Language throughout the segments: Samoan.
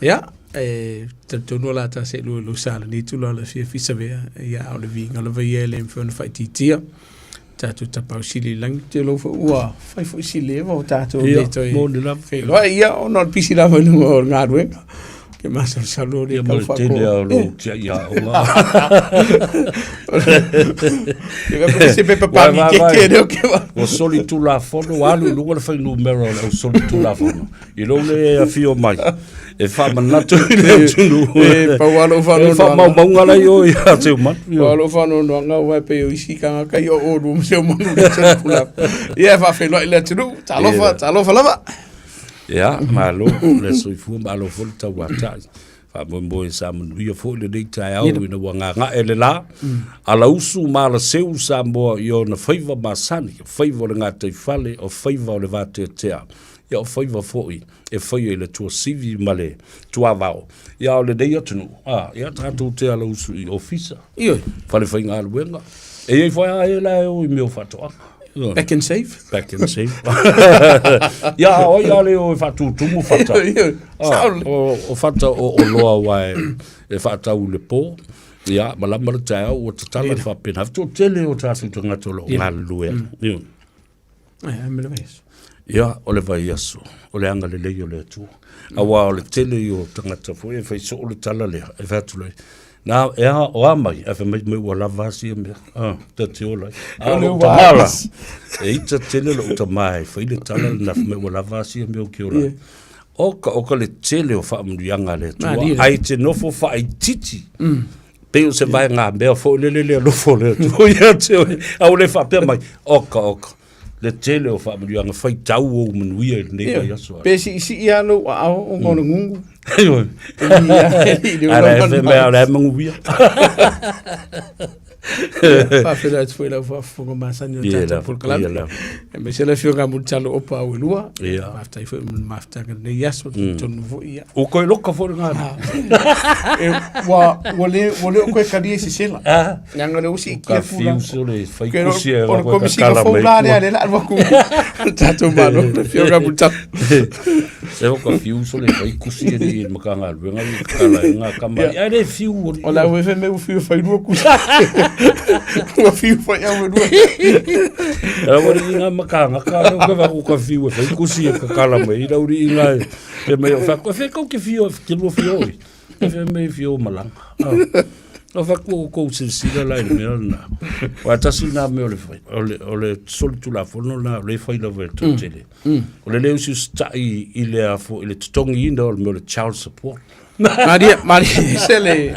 Ia, e talitonu o le a ta seelua i lou sa i lenei itula o le afiafi Savea, ia a o le viiga lava ia e le mafai ona faaitiitia. Tatou Tapaau Sili i le lagi, ou te iloa foi ua fai foi si leva o tatou le toe moni lava. feiloai, ia ona o le pisi lava i luga o le galuega. Ou te masalosalo le Ia ma tau le tele faakoa. lava o lou tiai aoga. Ia se pepa Uai, pagi vai, keke vai. lea o ke wa. Ua solitulafono, ua alu i luga le fuainumera o le ausolitulafono. I lou le afio mai e faamanatu i le atunuu. E pau lava lou E faanoanoaga. faamaumauga la i o ia Seumanu. Pau lava lou faanoanoaga aua e pei o isi tagata ia o oulua ma Seumanu i le solitulafono. Ia e faafeiloai i le atunuu. Talofa, talofa lava. Ia, malo le soifua, malo foi le tauatai. Faamoemoe sa manuia foi lenei taeao ina ua gaga'e le la, alausu ma alaseu Samoa i ona faiva masani, o faiva o le gataifale, o faiva o le vateatea, ia o faiva foi e faia i le tuasivi ma le tuavao. Ia a o lenei atunuu, a, ia tatou te alausu i ofisa, Ioe. fale faigaluega, e i ai foi lava e la e o i mea o faatoaga. Ioe. Pack and save. Pack and save. Ia, a o ai a le o e faatutumu fata. Ioe. Ah, Sao le. o fata o oloa aua e faatau i le po, ia, ma lama le taeao ua tatala le faapena. E toatele o tatou tagata o lo o galulue ai. Ioe. Ai, ai me le vaiaso. Ia, o le vaiaso, o le agalelei o le Atua. Aua o le tele ia o tagata foi e fai soo le tala lea, e fai atu loa, na, e a, o a mai, ae fai mai, mai ua lava a sia mea, ah, ta te ola ai. A o lou tama la, e ita tele lou tama e fai le tala lena, fai mai ua lava a sia mea o ke ola ai. Oka, oka le tele o faamanuiaga a le Atua, ae te nofo faaitiiti pei o se vaega mea foi lele le alofa o le Atua ia te oe. A ua le faapea mai, oka, oka, le tele o faamanuiaga, faitau ou manuia i lenei vaiaso. Pe siisii lava lou aao ona o le gugu. Ioe. E A la e fai mai, o la e manuia. Faafeiloai atu foi i lau faafofoga masani o le Ia tatou lava, polokalame. ia lava. Aemaise le afioga Mulitalo Opa Auelua. Ia. Faafetai foi mo le mafutaga i lenei aso, talitonu foi ia. Ua toe loka foi le galuega. E, ua, ua le, ua le o toe talia i se sela. Ah. Leaga o lea ua siitia Ka tulaga. fiu se le fai Ke o kusi e o le rawa ka komesina kala fou mai la tua. lea lea la alu atu le tatou Malo, le afioga Mulitalo. Se o ka fiu so le fai kusi e ni Matagaluega ni kala e ngā kama. Ia le fiu o O la ua fai mai ua fiu e fai lua kusi. Ua fiu fai au e lua. Ua ri ngā makanga ka o ka vaku ka fiu e fai kusi e ka kala mai. Ina uri i ngā e mai o whaku. E whai kau ke fiu, ke lua fiu oi. E whai mai fiu o malanga. O whaku o kou silasila la i le mea lena. Wa tasi nā mea o le whai. O le, o le solitulafono nā o le whai lava e tōtele. O le le usiusitai i le afo, i le totogiina o le mea o le child support. Maria, Maria, se le...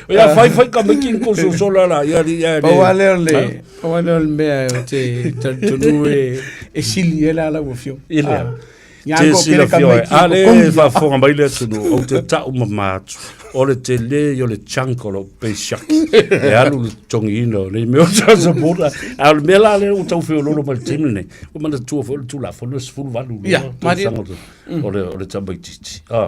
Ia fai fai ka miki ko so so la la ia ia. Pau lava lea o le, pau lava lea o le mea ou te talitonu e, e sili ai la lau afioga. I lea. Ia Te ko kere ka silafia mai oe. ki A ko le kongi. faafofoga mai le atunuu, ou te tau mama atu, o le tele o le chunk o lou paycheck e alu i le totogiina o nei mea o child support. A o le mea la lea ua tau feoloolo mai le taimi lenei, ua manatua foi o le Tulafono e 18 Ia, malie. tausaga o le, o le tamaitiiti. Ah,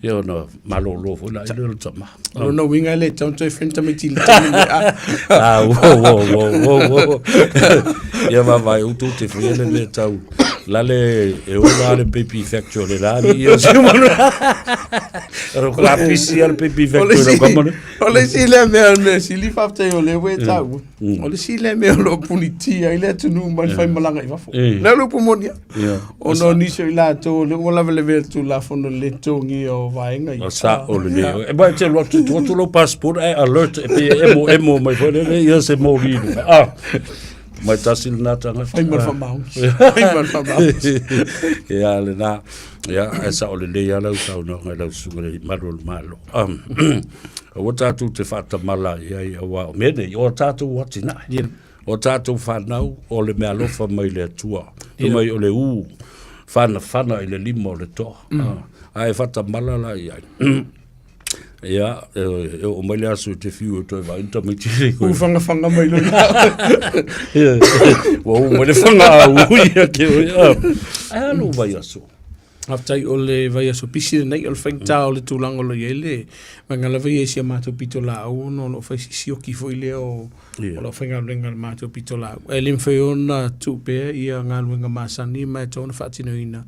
ia ona malolo foi la i lea o le tama. O lona uiga e le tatau ona toe fai ni tamaiti i le taimi lenei. Ah. Ah, wo, wo, wo, wo, wo. Ia vaavaai outou te faia le mea tau lale e ola le baby factory o le la ni ia se manu. Ro ka pisi le baby O le factory isi, lo kamanu. o le isi lea mea, o le mea sili faafetai o lea ua e taua. O le isi lea mea o lo o punitia ai le atunuu mai le faimalaga i fafo. Lea o le upu moni lava. Ona o nisi o i latou o lea ua lavelavea le Tulafono i le le totogia o vaega ia. O sao lelei. E mai te alu atu, tuu atu lou passport ae alert e pei e emo emo mai foi lele ia se moli i luga. Ah, mai tasi lena tagata. Fai ma le faamaoni. Fai ma le faamaoni. Ia lena. Ia, ae sao lelei lava lau saunoaga i lau susuga i le Malu o le Malo. Aua tatou te faatamala i ai aua o mea nei, o a tatou atinae. Ia. O tatou fanau, o le meaalofa mai le Atua, fai mai o le u fanafana i le lima o le toa. Ae faatamala la i ai. Ia, e oo mai le aso e te fiu e toe vaai le tamaiti nei koe. U fagafanga mai loa. Ua u mai le faga au ia ke oe. Ae a lou vaiaso? Faafetai o le vaiaso pisi lenei, o le faigata o le tulaga o lo o i ai le vaega lava ia i si a matou pitolaau ona o lo o fai si sioki foi lea o o lau faigaluega i le matou pitolaau. Ae le mafai ona tuu pea ia galuega masani ma e tatau ona faatinoina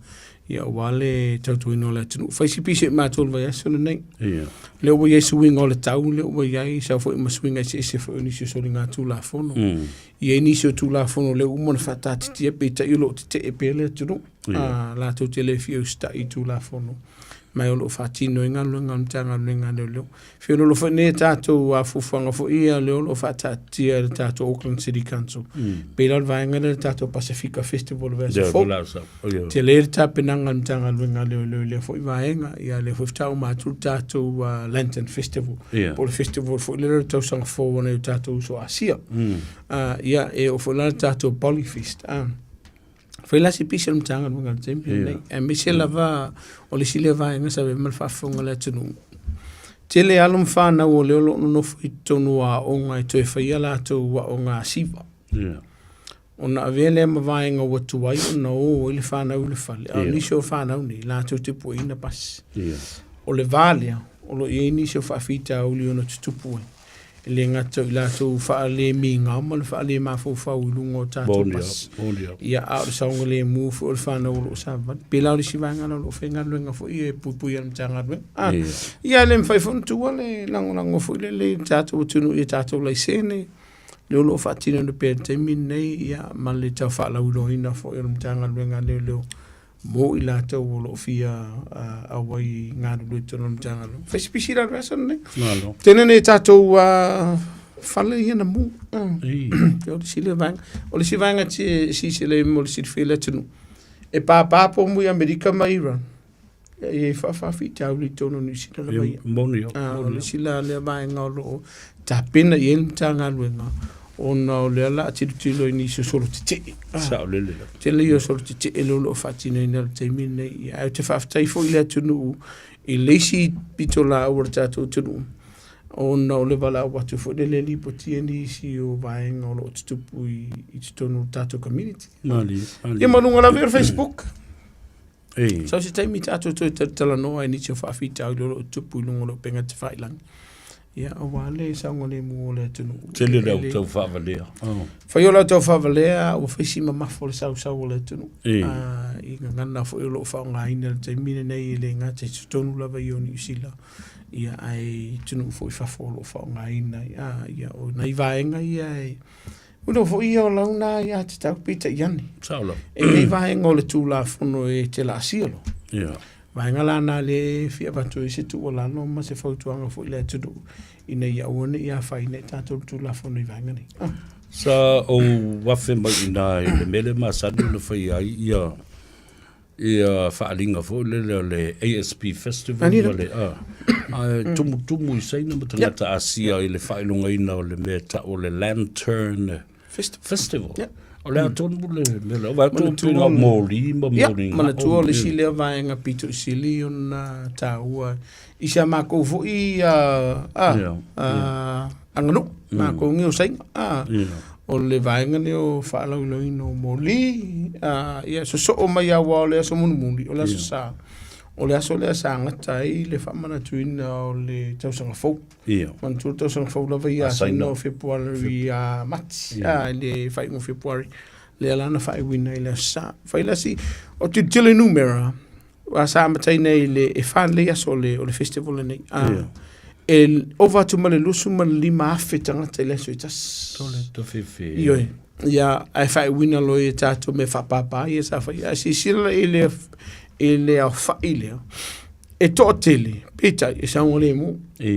Ia aua le tautuaina o le atunuu. Fai si pisi i matou i le vaiaso lenei. Ia. Lea ua i ai suiga o le tau, lea ua i ai sau foi ma suiga eseese foi o nisi o soligatulafono. I ai nisi o Tulafono lea ua uma ona faataatitia, peitai o lo o tetee pea le atunuu. Ia. Latou te le fia usitai i Tulafono, ma o lo o faatino ai galuega a le Matagaluega a Leoleo. Feoloolo foi nei tatou fuafuaga foi ia lea o lo o faataatitia e le tatou Auckland City Council. Pei la o le vaega lea le tatou Pasifika Festival o vaiaso fou. Tele le tapenaga a le Matagaluega a Leoleo i lea foi vaega. Ia lea foi faatoa uma atu le tatou Lantern Festival. Po o le festival foi lea o le tausaga fou a nai o tatou uso Asia. Ia e oo foi la le tatou Poly Fest. Fai la si pisi o le Matagaluega i le taimi lenei. Aemaise lava o le isi lea vaega sa avea ma le faafofoga a le atunuu. Tele alo ma fanau o lea o lo o nonofo i totonu o aoga e toe faia latou aoga siva. Ona avea lea ma vaega ua tuai ona o ai le fanau i le fale. A o nisi o fanau nei, latou te pueina pasi. O le va lea, o lo o i ai nisi o faafitauli ono tutupu ai. E le gata o i latou faalemigao ma le faalemafaufau i luga o tatou pasi. Ia, a o le saogalemu foi o le fanau o lo o savavali. Pei la o le isi vaega lea o lo o faigaluega foi e puipuia e le Matagaluega. Ah, ia, e le mafai foi ona tuua le lagolago foi lele i le tatou atunuu i a tatou laisene, lea o lo o faatinoina pea i le taimi lenei, ia, ma le tau faalauiloaina foi o le Matagaluega a Leoleo mo i latou o lo o fia auai i galulue i totonu o le Matagaluega. Fai se pisi i le vaiaso lenei. Malo. Tele nei tatou fale ia na mu. O le isi lea vaega. O le isi vaega e silasila i ai mo le silafia e le atunuu, e pāpā pomu i Amerika ma Iran, ia e i ai faafaafitauli i totonu o Niu Sila lava ia. Moni ia. O le isi la lea vaega o lo o tapena i ai le Matagaluega, ona o lea o le a tilotilo i nisi o solo tetee. Saolele lava. Tele ia o solo tetee lea o lo o faatinoina i le taimi lenei. Ae ou te faafetai foi i le atunuu i le isi pitolaau a le tatou atunuu, ona o le valaau atu foi lele e lipotia nisi o vaega o lo o tutupu i totonu o le tatou community. Malie, malie. Ia ma luga lava ia o le Facebook. Ei. So se taimi tatou toe talanoa ai nisi o faafitauli o lo o tupu i luga o le upega tafailagi. Ia, aua le saogalemu o le atunuu. Tele le au tau faavalea. Oh. Fai o le au tau faavalea, ua fai si mamafa o le sausau o le atunuu. Ei. I gagana foi o lo o faaaogaina i le taimi lenei e le gata i totonu lava ia o Niu Sila, ia, ae i atunuu foi i fafo o lo o faaaogaina. Ia, o nai vaega ia e Ua foi ia o lau na ia te tau peitai ane. Sao lava. E i ai vaega o le Tulafono e te laasia loa. Ia. Vaega la na lea e fia avatu ai se tuualalo ma se fautuaga foi i le atunuu ina ia aua ne i afaina i tatou le Tulafono i vaega nei. Ah. Sa ou afe mai i ina i le mea lea e masani ona faia ai ia ia faaaliga foi lele o le ASP Festival ma le ae tumutumu i Saina ma tagata Asia i le faailogaina o le mea e tau o le Lantern Festival. O le a tonu le mea lea, vaai atu pei na o moli ma moli. Ia, manatua o le isi lea vaega pito i sili ona taua i si a makou foi aganuu, makou nei o Saina. O le vaega lea o faalauiloaina o moli, ia sosoo mai lava aua o le aso mulimuli, o le aso Sa, o le aso lea sa gata ai le faamanatuina o le tausaga fou. Ia. Manatua le tausaga fou lava ia a Saina o Fepuari ia Mati, i le faaiuga o Fepuari, lea la na faaiuina ai le aso Sa. Fai la si, o tilotilo i numera, Aua sa amataina i le e fa lelei aso o le, o le festival lenei. Ah, Ia. E ova atu ma le 25,000 tagata i le aso e tasi. Tole to fefe. Ioe. Ia, ae faaiuina loa i tatou mea faapāpā ia sa fai. Ae silasila i le, i le aofai lea, e toatele, peitai, e saogalemu. E.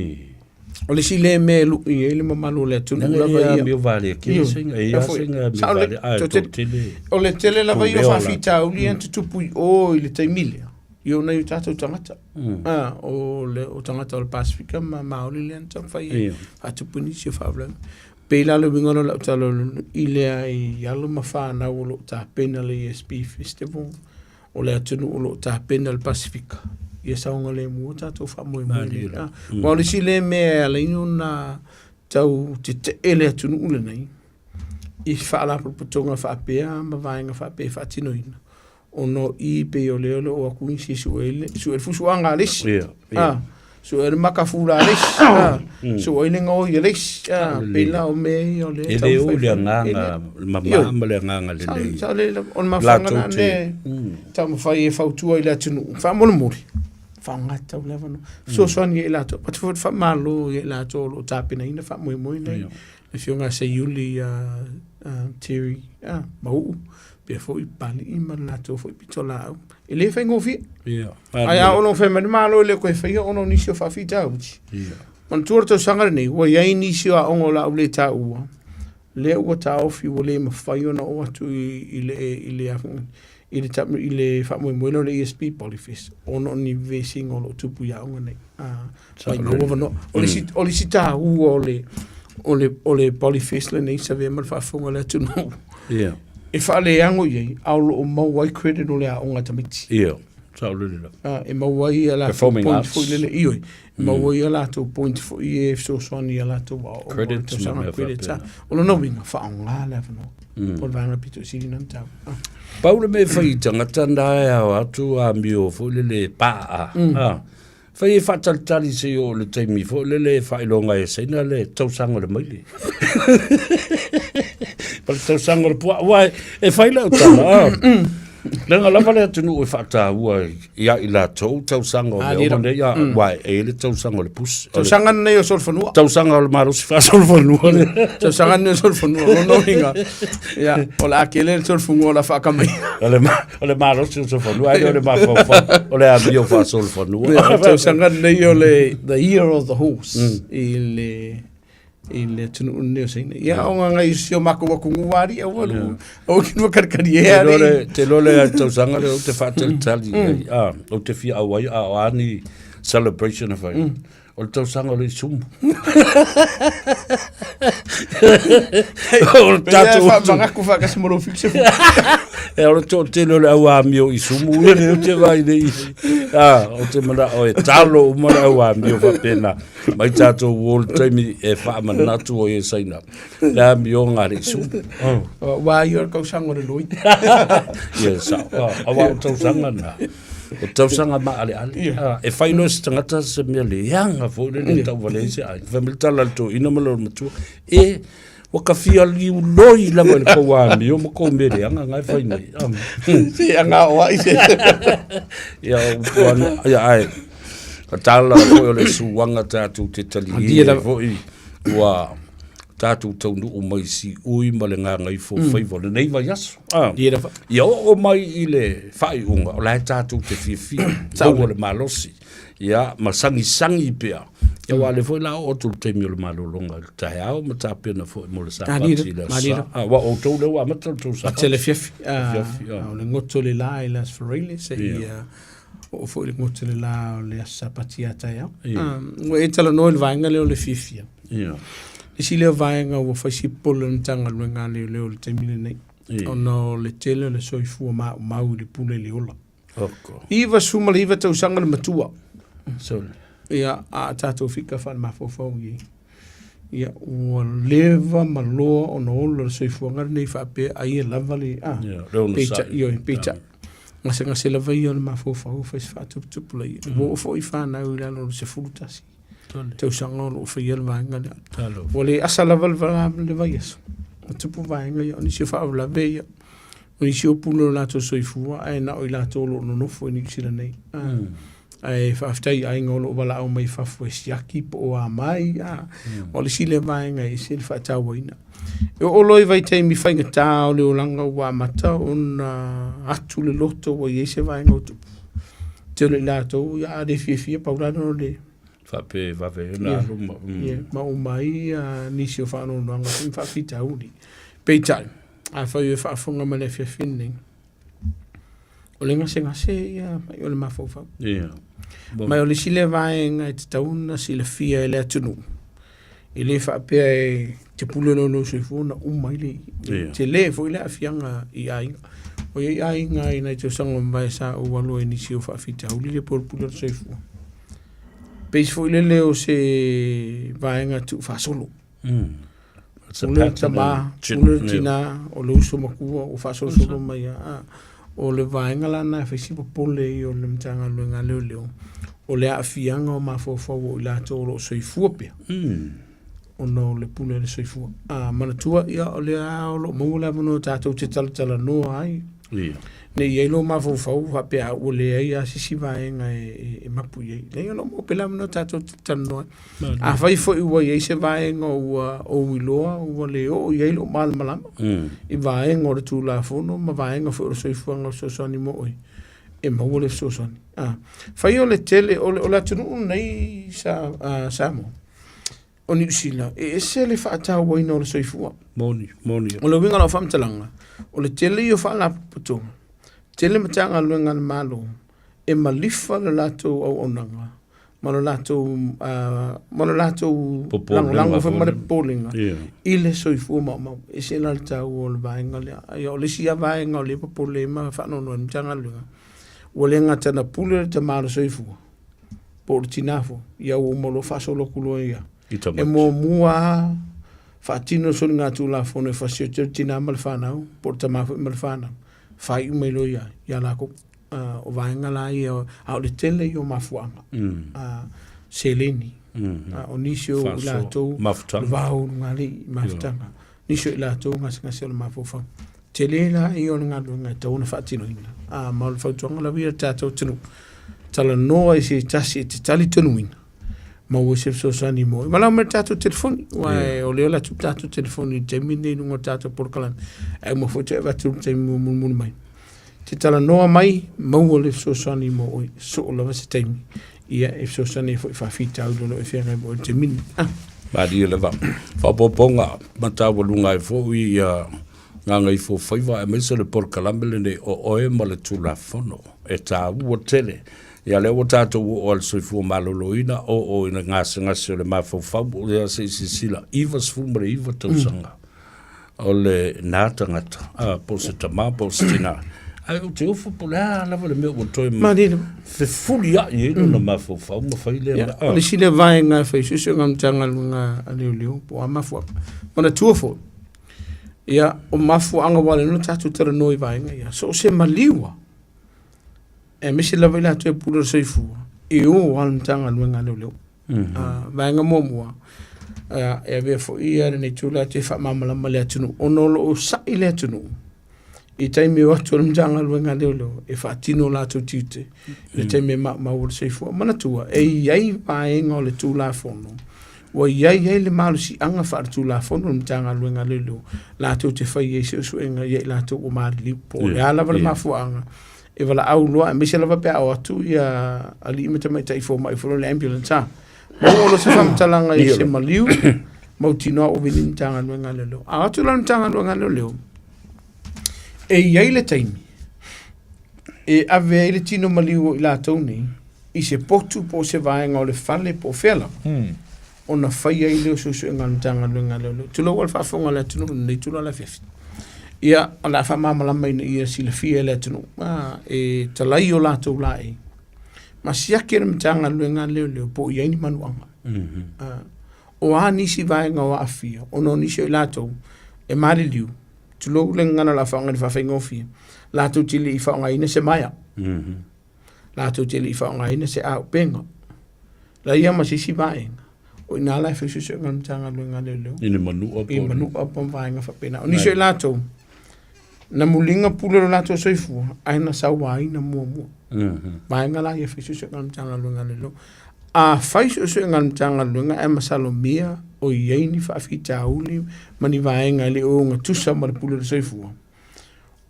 O le isi lea mea e lui ai le mamalu o le atunuu lava ia. Mea vale ke singa e ia singa mea vale a to tele. O le tele lava ia o faafitauli ia na tutupu i o i le taimi lea. I o nai o tatou tagata. Ah, o le o tagata o le Pasifika ma Maori lea na taumafai e faatupu nisi o faalavelave. Pei la le uiga lea o lau tala i lea i alo ma fanau o lo o tapena le ESP Festival. o le atunuu o lo o tapena le Pasifika, ia saogalemu o tatou faamoemoe nei. Ah, aua o le isi lea mea e ala ai ona tau tetee le atunuu lenei i faalapotopotoga faapea ma vaega faapea e faatinoina, ona o i pei o lea o lo o o atu isi e sue le fusuaga a le isi. Ia, ia. Ah, Sue le makafula a le isi, a, sue ai le gaoi a le isi, a, pei la o mea ia o lea e E le taumafai o le fai. E agaga le, mama ioe, ma le agaga sa, lelei. sa le lava, o le mafuaaga Latou lena te, lea e taumafai e fautua i le atunuu, faamolemole, faaaoga tatau le avanoa. Fesoasoani i latou, avatu foi le faamalo ia i latou o lo o tapenaina faamoemoe nei. Ia. Le afioga ia Seiuli ia Terry Mauu, pea foi Papalii ma le latou foi pitolaau. E le faigofie. Ia. Ae a ono fai mai le Malo e le toe faia ona o nisi o faafitauli. Ia. Manatua le tausaga lenei, ua i ai nisi o aoga o le a ou le taua, lea ua taofi ua le mafai ona oo atu i le i le i le i le faamoemoe lea o le ESP Polyfest ona o ni vesiga o lo o tupu i aoga nei. Maumau avanoa. O le isi, o le isi taua o le o le o le Polyfest lenei sa avea ma le faafofoga a le atunuu. Ia. E faaleago i ai, a o lo o maua ai credit o le aoga a tamaiti. Ia. Saolele lava. Ah, e maua ai a latou Performing point arts. foi lele, ioe, e maua ai a latou point foi e fesoasoani i a latou aoaoga o le Credits ma tausaga mea credits. faapena. Ah, o lona uiga, faaaoga le avanoa. O le vaega pito i sili na mataupu. Ah. Pau le mea e fai i tagata na e ao atu amio foi lele e paa. Ah. Fai e faatalitali se i oo i le taimi foi lele e faailoga ai e Saina le tausaga o le maile. Ma le tausaga o le puaa. Aua e fai lau tala, ah. Leaga lava le atunuu e faataua ia i latou tausaga o mea uma nei, ah, aua e i ai le tausaga o le pusi. Tausaga lenei o solofanua. Tausaga o le malosi faasolofanua. Tausaga lenei o solofanua. Lona uiga, ia, o le a tele le solofanua o le a faakamai. O le O le malosi o solofanua, ae le o le mafaufau, o le amio faasolofanua. Ia, o le tausaga lenei o le The Year of the Horse i le i le atunuu lenei o Saina. Ia, o ngai si o makou atunuu alii, aua lu, aua ki nua kalikali e alii. Te iloa le tausaga lea ou te faatalitali i ai, ah, ou te fia auai, a o a ni celebration e fai. O le tausaga o le isumu. O le tatou Faamanatu faatasi ma lou fixe. E o le toatele o le au amio isumu ia lea ou te vaai nei. Ah, ou te manao e talo uma le au amio faapena. Mai tatou o le taimi e faamanatu ai e Saina. Le amioga a le isumu. Oh. Ua ia o le tausaga o le loi. Ia, sao. Aua o tausaga na. O tausaga maaleale. Yeah. E fai loa se tagata se mea leaga foi lele yeah. tauvalea ai se aiga. Fai mai le tala a le toeaina ma lona matua, e, ua ka fia liuloi lava i le kou amio ma kou mea leaga nga e fai nei. Se anga o ai se. Ia, upu ana, ia, ai, ka tala foi o le suaga tatou te talie foi, ua tatou taunuu mai siui ma le gagaifo faiva o lenei vaiaso. Ah. Ia lava. Ia oo mai i le faaiuga, o la e tatou te fiafia, maua le malosi, ia, ma sagisagi pea. Ia aua o lea foi o le a oo atu i le taimi o le malologa i le taeao ma tapena foi mo le Sapati i le aso Sa. Ah, aua o outou lea ua amata le tou Sapati. Amata i le afiafi. Afiafi, ah. O le goto le la i le Aso Faraile, seia oo foi i le goto le la o le Aso Sapati a taeao. Ua e talanoa i le vaega lea o le fiafia. Ia. Le isi lea vaega ua fai si popole o le Matagaluega a Leoleo i le taimi lenei, ona o le tele o le soifua maumau i le pule i le ola. Oko. 99 tausaga le matua. Sorry. Ia, a tatou fika faale-mafaufau i ai. Ia, ua leva ma loa ona ola le soifuaga lenei faapea ai e lava le, a, Ia, le onosai. peitai, ioe, peitai. Gasegase lava ia o le mafaufau, fai se faatuputupulaia. Ua oo foi fanau i lalo o le 11. tausaga o lo o faia le vaega lea. Ua le asa lava le vaiaso, ua tupu vaega ia, o nisi o faalavelave ia, o nisi o pule o latou soifua ae na o i latou o lo o nonofo i Niu Sila nei. Ae faafetai i aiga o lo o valaau mai fafo e siaki po o a mai, o le isi lea vaega e ese le faatauaina. E oo loa i vaitaimi faigata o le olaga ua amata ona atu le loto ua i ai se vaega o tupu. Tele i latou, ia a le fiafia, pau la lea o le Faapea e vave ai ona alu ma... Ia, ma uma ai nisi o faanoanoaga foi ma faafitauli. Peitai, afai o e faafofoga mai i le afiafi lenei, o le gasegase ia mai o le mafaufau. Ia. Ma o le isi lea vaega e tatau ona silafia e le atunuu, e le faapea e te pule loa i lou soifua ona uma ai le Ia. tele foi le aafiaga i aiga. O i ai aiga i nai tausaga ua mavae sa ou alu ai i nisi o faafitauli le pulepule o le soifua. Pei foi lele o se vaega tuufaasolo. It's a O le pattern tama, and o le tina, o le uso matua, ua faasolosolo mai lava. O le vaega la lena e fai si popole ia o le Matagaluega a Leoleo, O le aafiaga o mafaufau o i latou o lo o soifua pea, ona o le pule a le soifua. A manatua, ia, o lea lava o lo o maua le avanoa tatou te talatalanoa ai. Ne i i ai lou mafaufau faapea a ua leai lava se isi vaega e mapu i ai. Leai, o lo o maua pea le avanoa tatou te talanoa ai. Afai foi ua i ai se vaega ua ou iloa ua le oo i ai lou malamalama i vaega o le Tulafono ma vaega foi o le soifuaga o fesoasoani mo oe, e maua le fesoasoani. Fai o le tele o le atunuu lenei Samoa, o Niu Sila, e ese le faatauaina o le soifua. Moni, moni. O le uiga o lau faamatalaga, o le tele ia o faalapotopotoga, tele Matagaluega a le Malo e malifa le latou auaunaga ma le latou ma le latou lagolago foi ma le popolega i le soifua maumau. E ese la le taua o le vaega lea. Ia, o le isi lava vaega o lea e popole ai ma faanoanoa ai le Matagaluega, ua le gata ina pule le tama o le soifua, po o le tina foi, ia ua uma loa faasolo atu loa ia. E muamua lava faatino le soligatulafono e fasioti ai le tina ma le fanau, po o le tama foi ma le fanau, faaiu mai loa ia, ia latou. O vaega la ia, a o le tele ia o mafuaaga, seleni, o nisi o i latou, le va o ulugalii, mafutaga, nisi o i latou gasegase o le mafaufau. Tele la ia o le galuega e tatau ona faatinoina, ma o le fautuaga lava ia i le tatou atunuu, talanoa i se tasi e te talitonuina, maua se fesoasoani mo oe. Valaau mai i le tatou telefoni, aua o lea o le a tuu le tatou telefoni i le taimi lenei i luga o le tatou polokalame, ae uma foi toe avatu i le taimi mulimuli mai. Te talanoa mai, maua le fesoasoani mo oe, soo lava se taimi, ia e fesoasoani ai foi i faafitauli o lo o e feagai ma oe i le taimi lenei. Ah. Malie lava. Faaopoopoga mataualuga ai foi ia Gagaifofaiva aemaise le polokalame lenei o oe ma le Tulafono e taua tele. Ia lea ua tatou oo i le soifua maloloina, oo i le gasegase o le mafaufau, ia se i silasila, 99 tausaga. O lena tagata, po o se tama po o se tina, ae ou te ofo po o le a lava le mea ua toe fefuliai ai lona mafaufau ma fai lea mea. O le isi lea vaega e fai suesuega a le Matagaluega a Leoleo po o a mafuaaga. Manatua foi, ia, o mafuaaga ua ala ai ona tatou talanoa i vaega ia, so o se maliu lava, aemaise lava i latou e pule i le soifua, e o lava le Matagaluega a Leoleo. Vaega muamua, e avea foi ia lenei itula e faamalamalama i le atunuu, ona o lo o sa'i le atunuu i taimi e o atu ai le Matagaluega a Leoleo e faatino o latou tiute i le taimi e maumau ai le soifua. Manatua, e i ai vaega o le Tulafono ua i ai ai le malosiaga faaletulafono o le Matagaluega a Leoleo latou te fai ai suesuega ia i latou ua maliliu, po o le a lava le mafuaaga e valaau loa aemaise lava pe a o atu ia alii ma tamaitai fomai foi le ambulance a. Maua loa se faamatalaga i se maliu, mautinoa ua vili le Matagaluega a Leoleo. A o atu la le Matagaluega a Leoleo, e i ai le taimi e ave ai le tino maliu o i latou nei i se potu po o se vaega o le fale po o fea lava, ona fai ai lea o suesuega a le Matagaluega a Leoleo. Tulou a le faafofoga a le atunuu i lenei itula o le afiafi. Ia, o le a faamalamalama ina ia silafia e le atunuu, e talai o latou laei ma siaki e le Matagaluega a Leoleo po o i ai ni manuaga. O a nisi vaega o aafia ona o nisi o i latou e maliliu, tulou le gagana o le a faaaoga i le faafaigofie, latou te le i faaaogaina se maea. Latou te le i faaaogaina se auupega. Leai lava ma se isi vaega, o i ina la e fai suesuega a le Matagaluega a Leoleo. I le manua po o le... I manua po o vaega faapena. O nisi o i latou, na muliga pule o le latou soifua, ae na sauaina muamua. Vaega la ia e fai suesuega a le Matagaluega a Leoleo. A fai suesuega a le Matagaluega ae masalomia o i ai ni faafitauli ma ni vaega e le o ogatusa ma le pule o le soifua,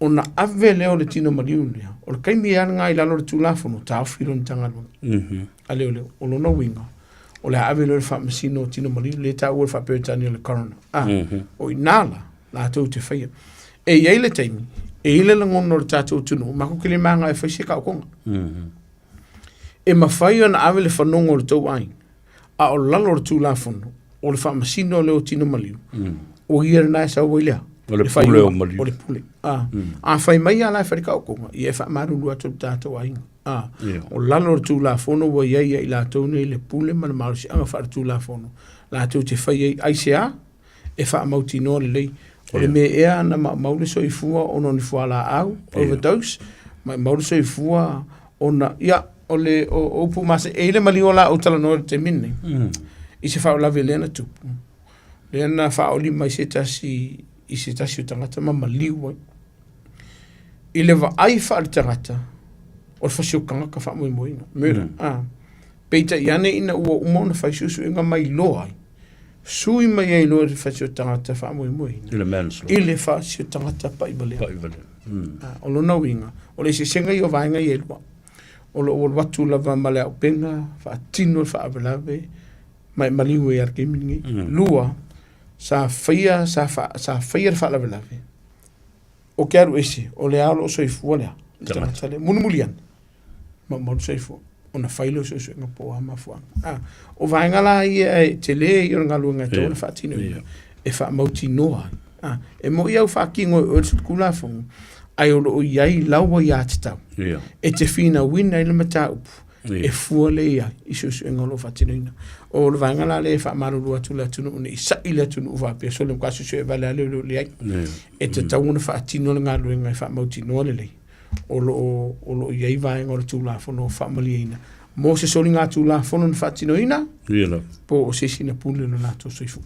ona ave lea o le tino maliu lea, o le taimi lava lena i lalo o le Tulafono, taofi loa le Matagaluega a Leoleo. O lona uiga, o le a ave loa i le faamasino o tino maliu, lea e taua i le faa-Peretania o le coroner. O i ina la, latou te faia. E i ai le taimi, e i ai le lagona o le tatou atunuu, matou te le malaga e fai se taotoga. E mafai ona ave le fanoga o le tou aiga, a o lalo o le Tulafono, o le faamasino lea o tino maliu, o ia lena e sau ai lea. O le pule o maliu. O le pule. A fai mai lava la e fai le taotoga, ia e faamalulu atu i le tatou aiga. O lalo o le Tulafono ua i ai ia i latou nei le pule ma le malosiaga faaletulafono, latou te fai ai aisea? E faamautinoa lelei. O le mea ea na maumau le soifua ona o ni fualaau, overdose, maumau le soifua ona, ia, O le o upu masani, e i ai le maliu o la ou talanoa i le taimi lenei, i se faalavelave lea na tupu, lea na faaoli mai se tasi i se tasi o tagata ma maliu ai. I le vaai faaletagata, o le fasiokagaka faamoemoeina, murder, Peitai ane ina ua uma ona fai suesuega ma iloa ai, sui mai ai loa le fasiotagata faamoemoeina I le manslaughter. i le fasiotagata pai valea. Pai valea. O lona uiga, o le eseesega ia o vaega ia e lua. O lo o alu atu lava ma le auupega, faatino le faalavelave, ma e maliu ai lava i le taimi lenei. Lua, sa faia, sa sa faia le faalavelave, o ke alu ese, o lea o lo o soifua le a? Le tagata lea. Mulimuli ane, maumau le soifua, ona fai lea o suesuega po o a mafuaaga. O vaega la ia e tele ia o le galuega e tatau ona faatinoina, e faamautinoa ai. E moni au faatino e oe le Tulafono, ae o lo o i ai lau aiatatau e te finauina ai le mataupu e fua lea i ai i suesuega o lo o faatinoina. O le vaega la lea e faamalulu atu i le atunuu ne i sa'i le atunuu faapea, sole matua suesue vale lava leoleo leai. E tatau ona faatino le galuega e faamautinoa lelei o lo o i ai vaega o le Tulafono o faamalieina mo se soligatulafono na faatinoina po o se isi na pule lo latou soifua.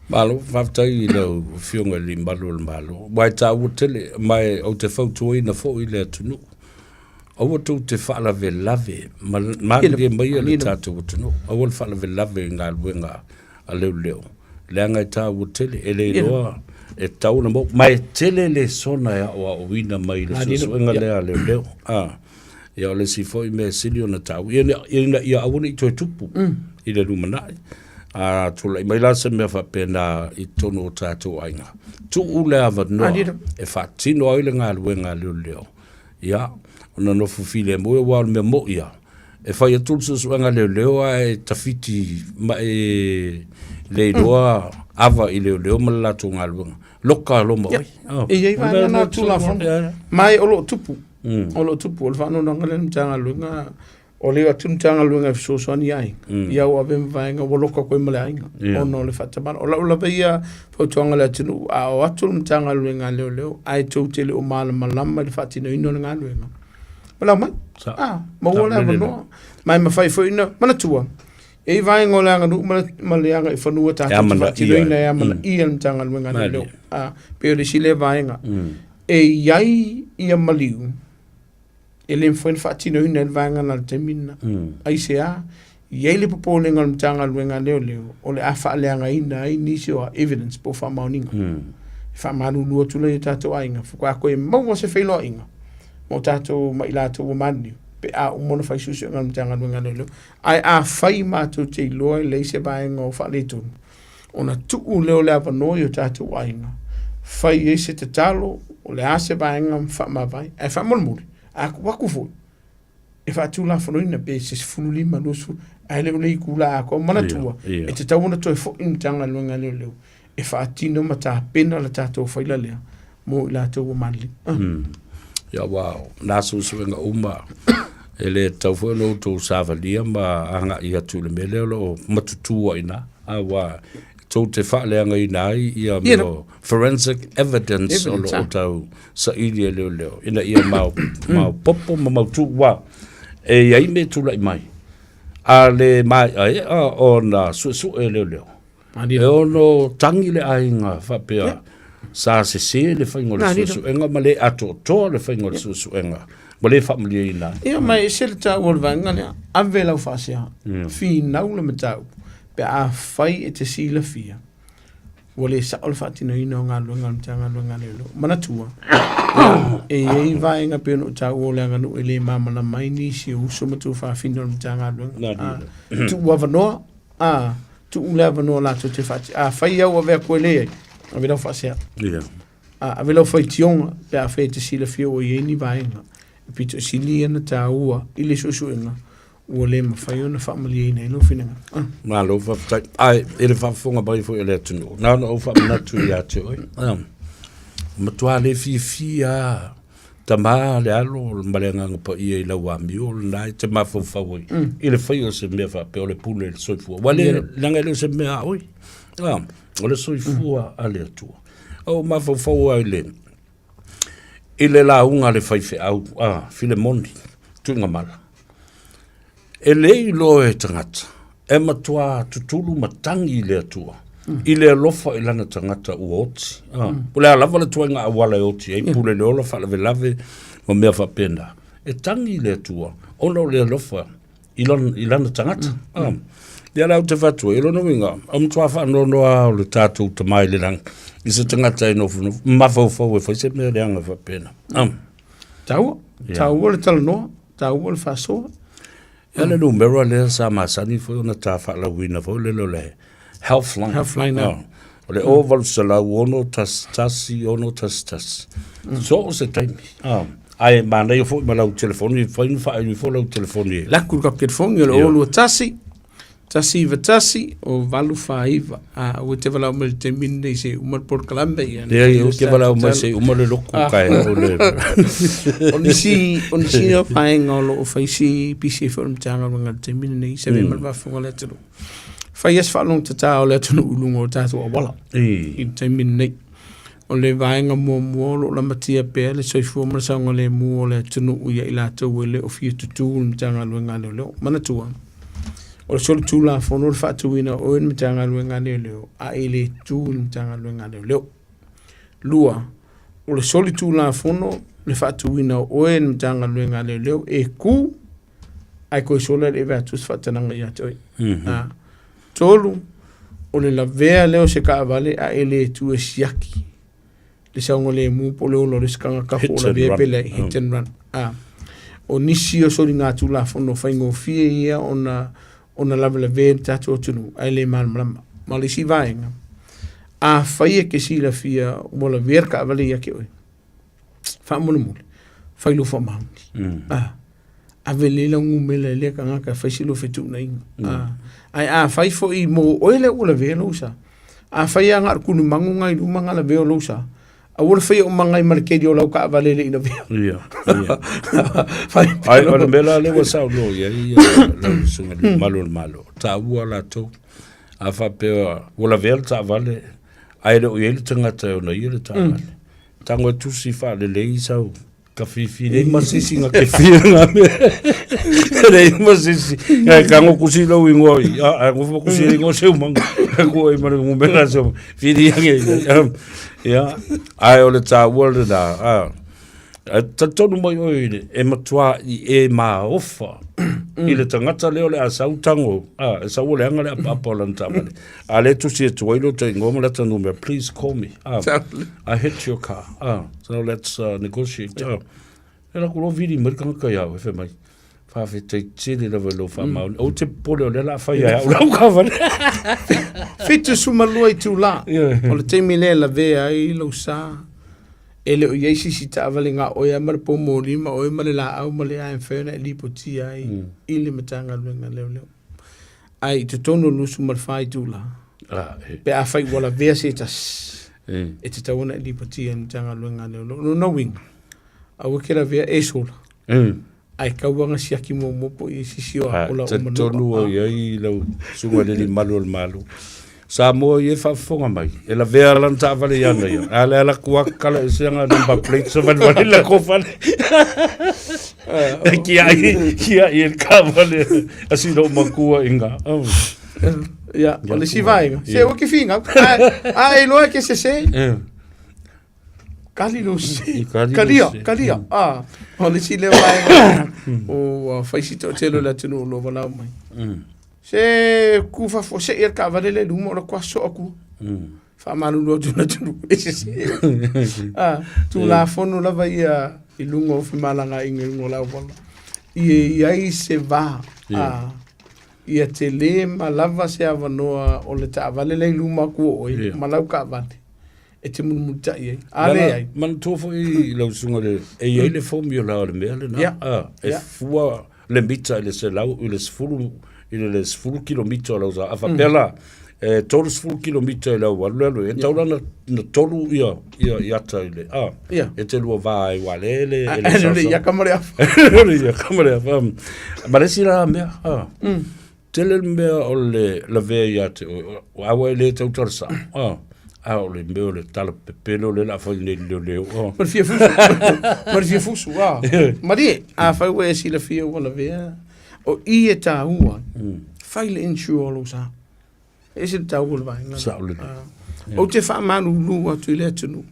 Malo, faafetai i lau Afioga i le Malu o le Malo. Aua e taua tele, ma e ou te fautuaina foi le atunuu, aua tou te faalavelave, malilie maia le tatou atunuu, aua le faalavelave i galuega a leoleo, leaga e taua tele, e le iloa e tatau ona maua. Ma e tele lesona e aoaoina mai i le suesuega lea a leoleo. Ia o le isi foi mea e sili ona taua, ina ia aua ne i toe tupu i le lumanai. A tulai mai la se mea faapena i totonu o tatou aiga, tuu le avanoa e faatino ai le galuega a leoleo, ia, ona nofo filemu, aua o le mea moni lava, e fai atu le suesuega a leoleo ae tafiti ma e le iloa ava i leoleo ma le latou galuega, loka loa ma oe. E i ai vaega na o le Tulafono, ma o lo o tupu, o lo o tupu. O le faanoanoaga lea i le Matagaluega, o le o atu le Matagaluega e fesoasoani i aiga, ia ua ave ma vaega ua loka atu ai ma le aiga, ona o le faatamala. O lau lava ia fautuaga i le atunuu, a o atu le Matagaluega a Leoleo ae tou te le o malamalama i le faatinoina o le galuega, valaau mai, maua le avanoa. Ma e mafai foi ona manatua, e i ai vaega o le aganuu ma le agaifanua tatou te faatinoina e amanaia le Matagaluega a Leoleo. Pei o le isi lea vaega. E i ai ia maliu e le mafai ona faatinoina ai le vaega lena i le taimi lena. Aisea? E i ai le popolega o le Matagaluega a Leoleo o le a faaleagaina ai nisi o evidence po o faamaoniga. E faamalulu atu lea i o tatou aiga, faatoa toe maua se feiloaiga ma o tatou ma i latou ua maliliu pe a uma ona fai suesuega a le Matagaluega a Leoleo. Ae afai matou te iloa e leai se vaega o faaletonu, ona tuu lea o le avanoa i o tatou aiga, fai ai se tatalo, o le a se vaega faamavae. Ae faamolemole, a tuu atu foi, e faatulafonoina pe se 15, 20, ae le o le itula atoa. Manatua, e tatau ona toe foi le Matagaluega a Leoleo e faatino ma tapena le tatou faila lea mo i latou ua maliliu. Ia aua o na suesuega uma e le tatau foi ona outou savalia ma agai atu i le mea lea o lo o matutu ai i ina, aua tou te faaleagaina ai ia mea o forensic evidence o lo o tau saili e leoleo ina ia maopoopo ma mautu, aua e i ai mea e tulai mai a le maeaea ona suesue e leoleo. E ono tagi le aiga faapea sa sese le faiga o le suesuega ma le atoatoa le faiga o le suesuega ma le faamalieina ai. Ia ma e ese le taua o le vaega lea, ave lau faasea, finau le mataupu pe afai e te silafia ua le sao le faatinoina o galuega a le Matagaluega a Leoleo. Manatua, e i ai vaega pei ona ou taua o le aganuu e le malamalama ai nisi o uso ma tuafafine o le Matagaluega. Tuu avanoa, tuu le avanoa latou te faati. Afai au ave atu e leai, ave lau faasea. Ave lau faitioga pe afai e te silafia ua i ai ni vaega e pito sili ona taua i le suesuega ua le mafai ona faamalieina ai lou finagalo. Malo faafetai. Ae i le faafofoga mai foi a le atunuu, na ona ou faamanatu ia te oe, matua le fiafia lava tama le alo ma le Agaga Paia i lau amio lena e te mafaufau ai i le faia o se mea faapea o le pule i le soifua. Ua le, leaga e le o se mea a oe, o le soifua a le Atua. Ou mafaufau ai i le lauga a le faifeau a Filemoni Tuigamala. E le iloa e tagata, e matua tutulu ma tagi i le Atua, i le alofa i lana tagata ua oti. Ah, O le a lava le tuaiga auala e oti ai, pule le ola, faalavelave ma mea faapena. E tagi i le Atua, ona o le alofa i lana, i lana tagata. Ah. Ia la ou te fai atu ai, o lona uiga, o matua faanoanoa lava o le tatou Tama i le lagi, i se tagata e nofonofo, mafaufau e fai se mea leaga faapena. Ah. Taua, taua le talanoa, taua le faasoa. Ia le numera lea sa masani foi ona ta faalauina foi lele o le Healthline. Healthline, oh. O le 0800 11 11. So o se taimi. Ah. Ae manaia foi ma lau telefoni, fai na faaili foi lau telefoni. Laku le telefoni o le 021 191 o 849. A ua te valaau mai le taimi lenei se uma le polokalame ia. Leai, ou te valaau mai se uma le loku ah. kai o le. O nisi o nisi o vaega o lo o fai si pisi foi o le Matagaluega i le taimi lenei, se mm. ma le faafofoga le atunuu. Fai as faalogo tatao le atunuu i luga o tatou auala i le taimi lenei. O le vaega muamua o lo o lamatia pea le soifua ma le saogalemu o le atunuu ia i latou e le o fia tutū i le Matagaluega a Leoleo. Manatua, o le solitulafono le faatuina o oe i le Matagaluega a Leoleo a e le tu i le Matagaluega a Leoleo. Lua, o le solitulafono le faatuina o oe i le Matagaluega a Leoleo e ku ae toe sola le ave atu se faatanaga ia te oe. 3, o le lavea lea o se taavale a e le tu e siaki le saogalemu po o le ola o le isi tagata po o lavea pe leai, hit and run. O nisi o soligatulafono faigofie ia ona ona lavelavea i le tatou atunuu ae le malamalama. Ma le isi vaega, afai e te silafia ua lavea le taavale ia te oe, faamolemole, fai lou faamaoni. Ah, ave lelei lau numera i lea tagata e fai se lua fetuunaiga. Ah, ae afai foi mo oe lea ua lavea lou sa, afai lava na o le kulumagu na i luma na lavea o lou sa, aua le faia uma nai ma le keli o lau taavale e le i lavea. Ia, ia. Fai Ai, o le mea la lea ua saunoa i ai lau susuga i le mamalu o le Malo, taua latou, a faapea ua lavea le taavale, ae le o i ai le tagata e ona ia le taavale. Tago e tusi faalelei sau kafifi lei ma se isi na te fia ngā mea. Lei ma se isi. Ngai kango kusi lau ingoa i. A, a ngofo kusi le ingoa se umanga. Ko e mare ngumela se umanga. Whiri ange. Ia. Ai o le tāua le nā. A, a talitonu mai oe i le, e matua i e maofa i le tagata lea o le a sau tango, a, e sau o le anga le apaapa o lana taavale. A le tusi atu ai lo te ingoa ma le ata numera, please call me. Ah, I hit your car. Ah, so let's negotiate. Ah, e la ku vili mai kanga ia e fe mai. Whawhetai tele lava i lou whaamaoni. Ou te popole o lea la whai ai au lau kavale. 72 itulā. O le taimi lea e lavea ai lou sa, e le o i ai se isi taavale na o oe lava ma le poumoli ma oe ma le laau ma le a e mafai ona e lipotia ai i le Matagaluega a Leoleo. Ae i totonu o le 24 itula, pe afai ua lavea se tasi, e tatau ona e lipotia i le Matagaluega a Leoleo. O lona uiga, aua e te lavea e sola, ae tau lava ona siaki muamua po o i ai se isi o aola o manua. Talitonu o i ai lau susuga i le Alii Malu o le Malo. Samoa ia e faafofoga mai, e lavea lana taavale ia ana ia. A le ala ku aka kala e se anga number plate sa vale vale la ko fale. E ki ai, ki ai e ka vale a si lo makua inga. Oh. Ia, o le isi vaega. Se ua ke finga. A e iloa ke sese. Kali lo se. Kalia, kalia. Ah, o le isi lea vaega. O fai si toatele o le atunuu o lo o valaau mai. Se ku faafuasei le taavale lea i luma o le atu aso aku. Faamalulu atu i le atunuu e sese. Ah, Tulafono lava ia i luga o femalagaaiga i luga o le auala. Ia i ai se va ah, ia tele ma lava se avanoa o le taavale lea i luma atu o oe ma lau taavale e te mulimulitai ai. A leai. Manatua foi lau susuga le, e i ai le formula o le mea lena. Yeah. Ah, e Yeah. fua le mita i le selau, i le sefulu, i le sefulu kilomita o lau sa. A faapea la, e 30 kilomita i lau alu le alu, e tatau la na, na tolu ia, ia, i ata i le, ah, Yeah. e te lua va ai wa le, le, e le le le iaka ma le afa. Le iaka ma le afa. Ma le isi la mea, ah, Tele le mea o le lavea ia te oe, o aua e le tautala sao, ah, a o le mea o le tala pepelo lea o le a fai nei i le leoleo, ah. Ma le fia fusu, ma le fia fusu, ah. Malie, afai ua e silafia ua lavea. O i e tāua ai, fai le insure o lou sa. E ese le taua o le vaega lea. Sao lelei. Ou te faamalulu atu i le atunuu,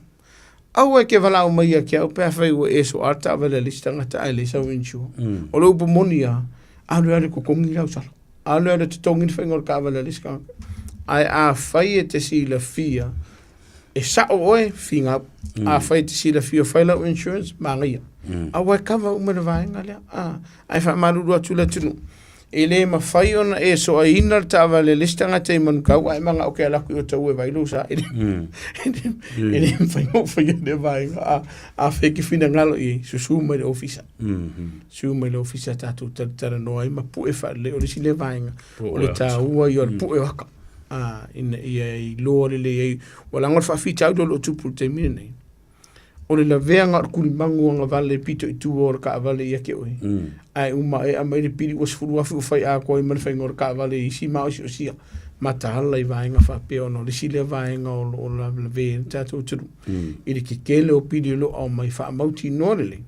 aua e te valaau mai ia te au pe afai ua e soa le taavale a le isi tagata ae leai sau insure. O le upu moni lava, alu e alu e totogi lau sala. Alu e alu e totogi le faiga o le taavale a le isi tagata. Ae afai e te silafia e sao oe, finau. Afai e te silafia o fai lau insurance, manaia. Aua e kava uma le vaega lea. Ae faamalulu atu i le atunuu, e le mafai ona e soaina le taavale a le isi tagata i Manukau ae manao e te alu atu i Otahuhu e vaai lou sa. E le mafai ona ou faia lea vaega. Afai e te finagalo i ai, susu mai i le ofisa. Susu mai i le ofisa tatou talatalanoa ai ma pue faalelei. O le isi lea vaega o le taua ia o le pue o ata ina ia iloa lelei ai. Ua leaga o le faafitauli o lo o tupu i le taimi lenei, o le laveaga o le tulimagu agavale pito i tua o le taavale ia te oe, ae uma ea mai le pili ua 10,000 ua fai atoa ai ma le faiga o le taavale i isi maosiosia mataala i vaega faapea ona o le isi lea vaega o lo o lavelave ai le tatou atunuu i le tetele o pili o lo o aumai faamautinoa lelei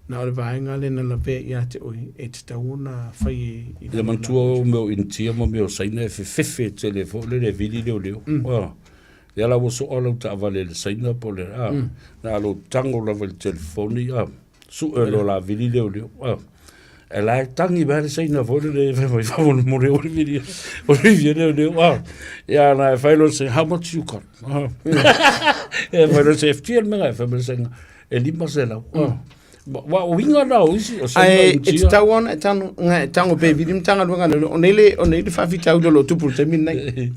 na o le vaega lea na lavea ia te oe e tatau ona fai e Ia manatua o mea o Initia ma mea o Saina e fefefe tele foi lele e vili leoleo. Ia la ua soa lau taavale i le Saina po o le a, na o lou tago lava i le telefoni a, sue loa la vili leoleo a. E la e tagi mai le Saina foi lele e fai mai faamolemole o le vili o le vili leoleo a. Ia na e fai loa se how much you got? E fai loa se FT le mea e fai mai le Saina e 500. Wa o uiga na o isi o Saina Ae e Initia. tatau ona e tago e tago pe vili Matagaluega a Leoleo ona i le ona i le faafitauli o lo o tupu i le taimi lenei.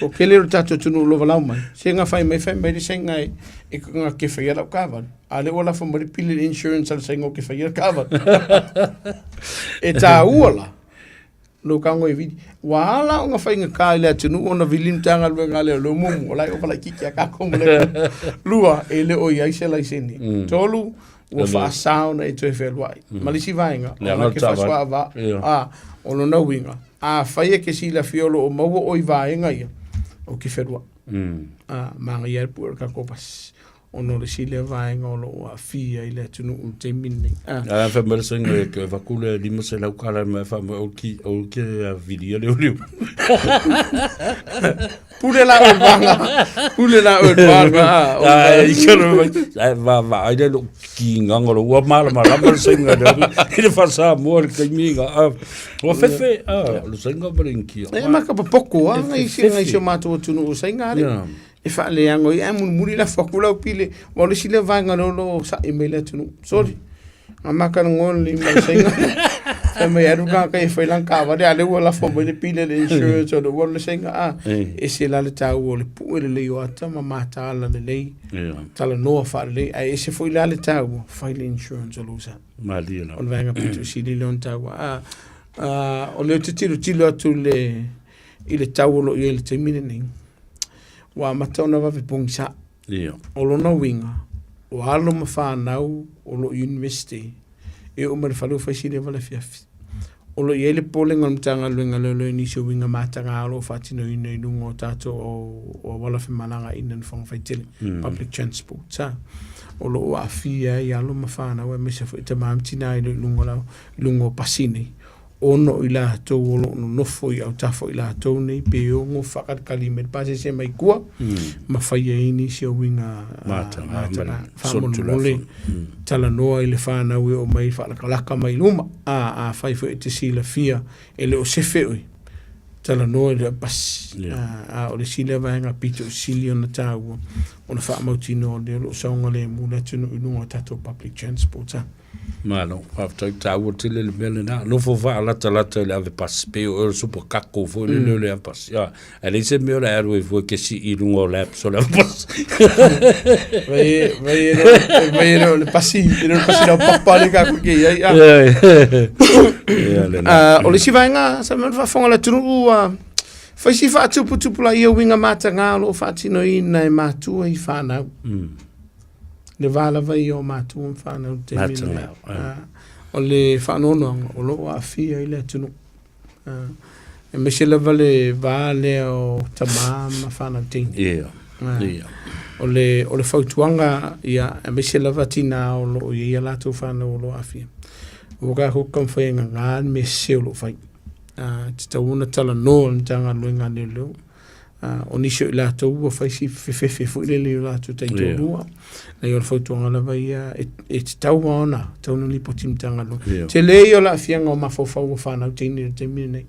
O kele o le tatou atunuu o lo o valaau mai, se na fai mai fai mai le Saina e e na te faia lau taavale. A lea ua lafo mai le pili le insurance a le Saina ou te faia le taavale. E taua la lou tago e vili. Ua ala ona faigata i le atunuu ona vili Matagaluega a Leoleo muamua, o la e ova laitiiti lava tatou ma le Lua, e le o i ai se laisene. Tolu, ua faasa ona e toe fealuai. Ma le isi vaega, o la ke faasoaava, a, o lona uiga, afai e te silafia o lo o maua oe i vaega ia, ou te fealuai. A, manaia ai le pue o le tatou pasi ona o le isi lea vaega o lo o aafia i le atunuu i le taimi lenei. A fai mai le saina e toe avatu le 500 tala mai fai mai o ke vilia leoleo. Pule la oe vaga. Pule la oe vaga. Ai kero mai. Ai va va ai le lo kigaga lo ua malamalama le saina le i le faasamoa le taimi ga. Ua fefe a le saina ma le Initia. E maka popoko a ngai si ngai si o matou atunuu o saina ale. E faaleago ai ae mulimuli lafo atu lau pile. Aua o le isi lea vaega lea o lo o sa'i mai le atunuu. Sorry. Na maka lagona le lima o le saina. Fai mai alu tagata e fai lana taavale, a o lea ua lafo mai le pile le insurance o le ua le saina. A, ese la le taua o le pue lelei o ata ma mataala lelei, talanoa faalelei, ae ese foi la le taua, fai le insurance o lou sa. Malie lava. O le vaega pito sili lea ona taua. A, o lea ou te tilotilo atu i le i le tau o lo o i ai i le taimi lenei, ua amata ona vave pogisa. Ia. O lona uiga, o alo ma fanau o lo o i university, e oo mai i le fale ua fai si leva le afiafi. O lo o i ai le popolega o le Matagaluega o Leoleo i nisi o uiga mataga o lo o faatinoina i luga o tatou o auala femalagaaiga i nofoaga faitele, public transport. O lo o aafia ai alo ma fanau aemaise foi tama ma tina i luga o pasi nei. Ona o i latou o lo o nonofo i autafa o i latou nei pe ono faakalikali mai le pasese mai tua ma fai ai nisi o uiga mataga. Faamolemole talanoa i le fanau e oo mai faalakalaka mai luma. A afai foi e te silafia e le o sefe oe, talanoa i le pasi. A o le isi lea vaega pito i sili ona taua ona faamautinoa o lea o lo o saogalemu le atunuu i luga o tatou public transport. Malo, faafetai taua tele le mea lena. Nofo faalatalata i le ave pasi, pei o le supa kako foi lele o le ave pasi. Ah, ae leai se mea o le alu ai fua ke sii i luga o laps o le ave pasi. Vai vai vai e le o le pasi, e le o le pasi laupapa le ka ke i ai. Ah. Ia lena. Ah, o le isi vaega sa mea faafofoga le atunuu ua fai si faatuputupulaia uiga mataga o lo o faatinoina e matua i fanau. Le va lava ia o matua ma fanau i le taimi lenei. O le faanoanoaga o lo o aafia ai le atunuu. Aemaise lava le va lea o tama ma fanau teine. O le, o le fautuaga, ia, aemaise lava tina o lo o i ai a latou fanau o lo o aafia. Ua tatou taumafai e gagā le mea sese o lo o fai. E tatau ona talanoa le Matagaluega a Leoleo. O nisi o i latou ua fai si fefefe foi lele i o latou taitoalua. Leai o le fautuaga lava ia e tatau lava ona tatau ona lipoti i le Matagaluega. Tele ia o le aafiaga o mafaufau o fanau teine i le taimi lenei.